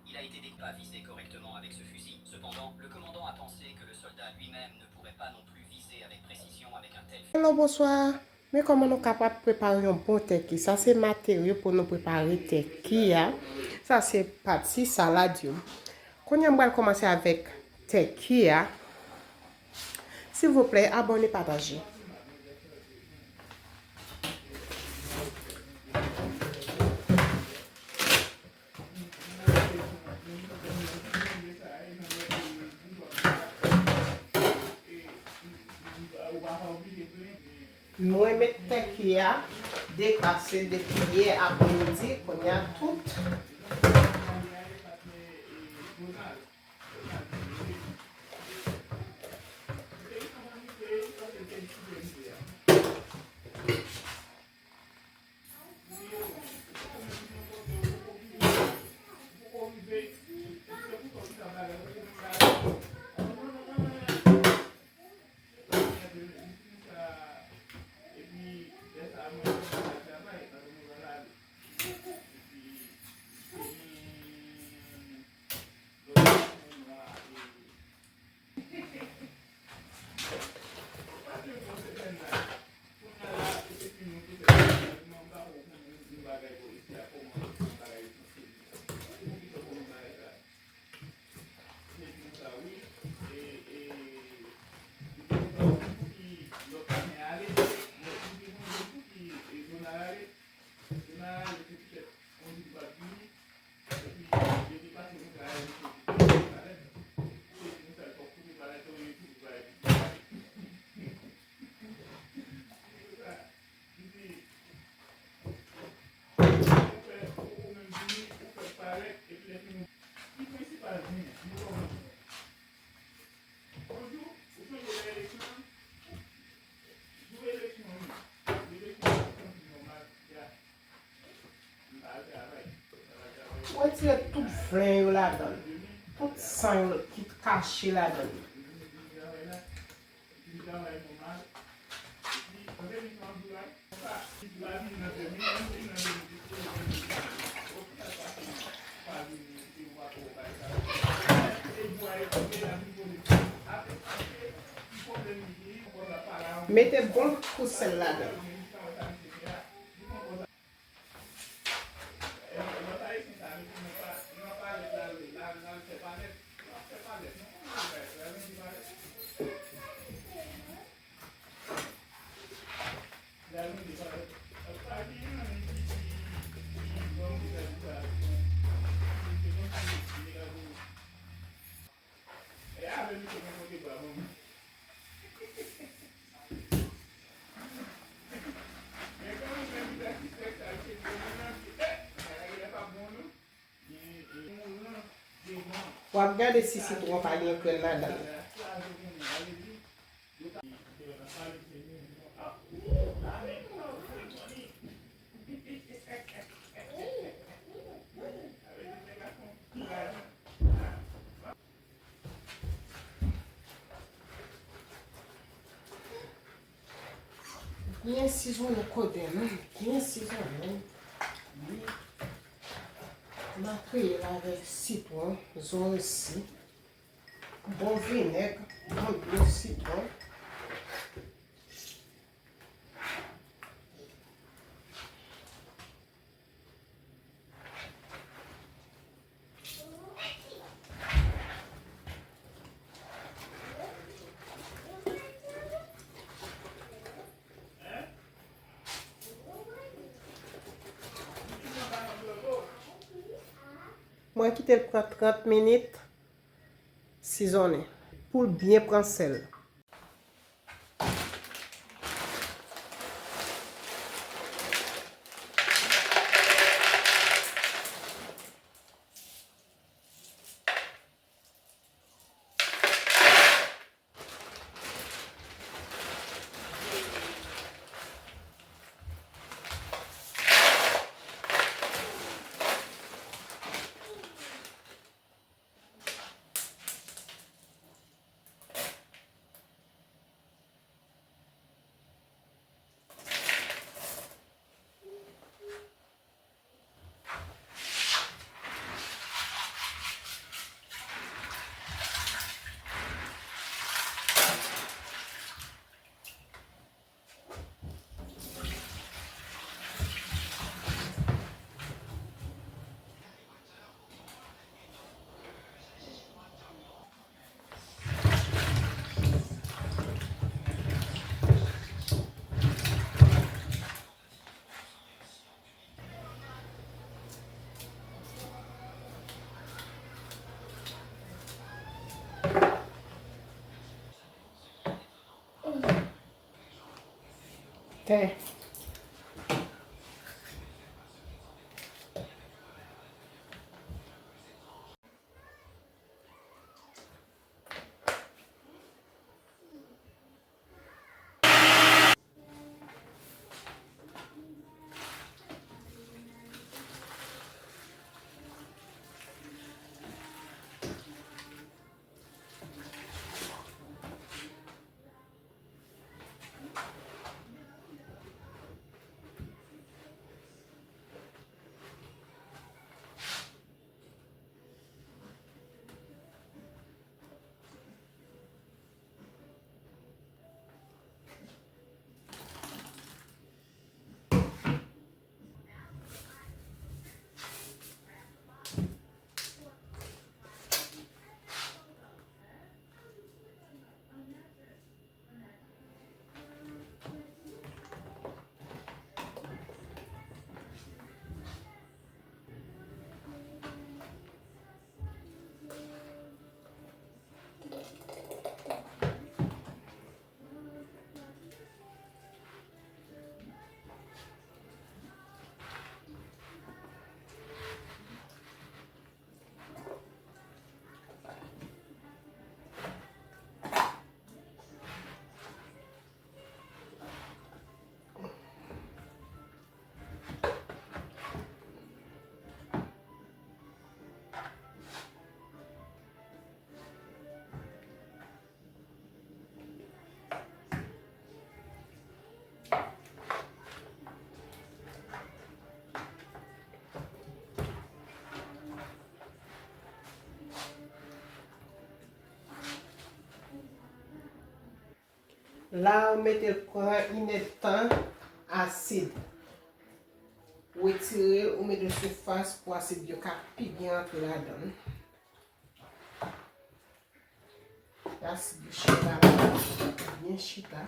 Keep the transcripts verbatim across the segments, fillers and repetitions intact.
Il a été déc- pas visé correctement avec ce fusil. Cependant, le commandant a pensé que le soldat lui-même ne pourrait pas non plus viser avec précision avec un tel fusil. Hello, bonswa. Men kòman nou kapab prepare yon bon tèki? Sa se materyo pou nou prepare tèki a. Sa se pati salad yo. Kounye a m pral kòmanse avèk tèki a. Silvouplè, abòne, pataje. Mwen met tèki a deklase depi yè apremidi, kounye a tout. Retire tout ven yo ladan l. Tout san yo ki kache ladan l. Mete bon kou sèl ladan. W ap gade si sitwon pa gen krèn ladan l. Byen sizonnen koden nou, byen sizonnen. Wi. Makriyèl avèk sitwon, zorèsi, bon vinèg, bon dlo sitwon. Mwen kite l pran trant minit sizonnen pou l byen pran sèl. Ten. La, ou mete l pran inèdtan asid. Retire l, ou mete l sou fas pou asid yo ka pi byen antre ladan l. Asid yo chita la, byen chita.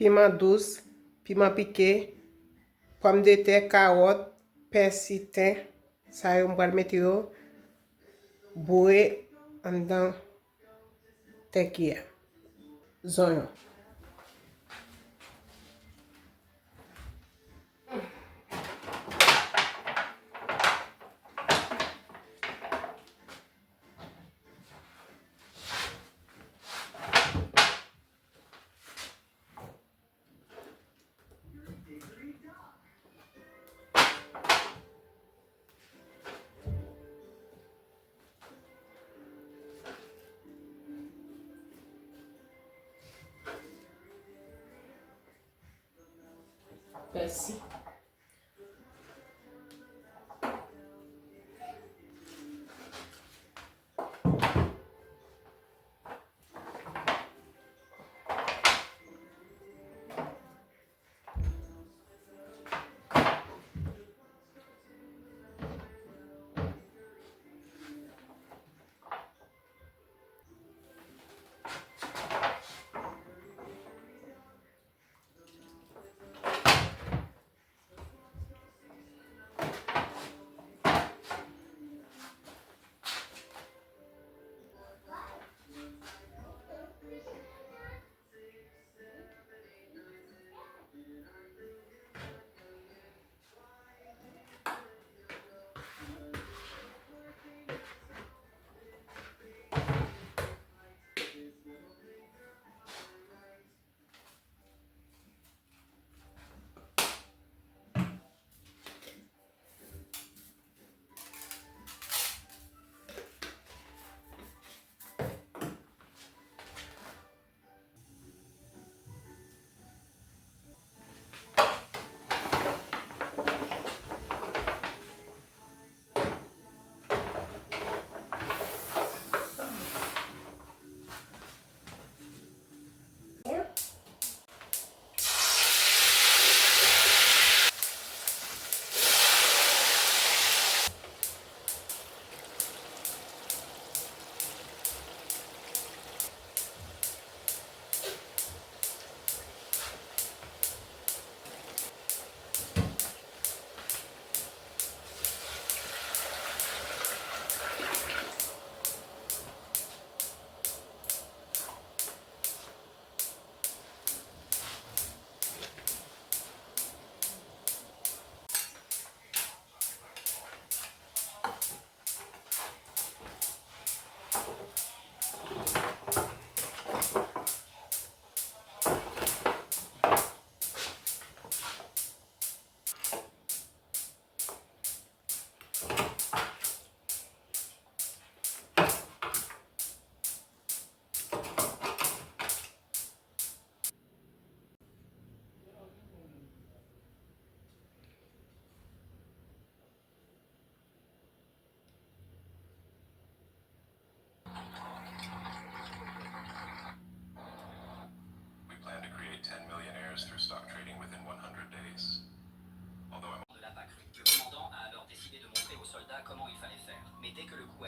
Piman dous, piman pike, pòmdetè, kawòt, pèsi, ten. Sa yo m pral mete yo boure anndan tèki a. Zonyon. Pèsi.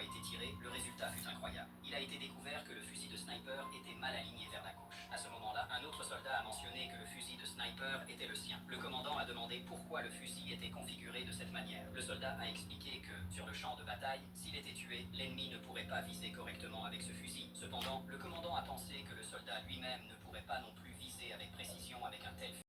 été tiré, le résultat fut incroyable. Il a été découvert que le fusil de sniper était mal aligné vers la gauche. À ce moment-là, un autre soldat a mentionné que le fusil de sniper était le sien. Le commandant a demandé pourquoi le fusil était configuré de cette manière. Le soldat a expliqué que, sur le champ de bataille, s'il était tué, l'ennemi ne pourrait pas viser correctement avec ce fusil. Cependant,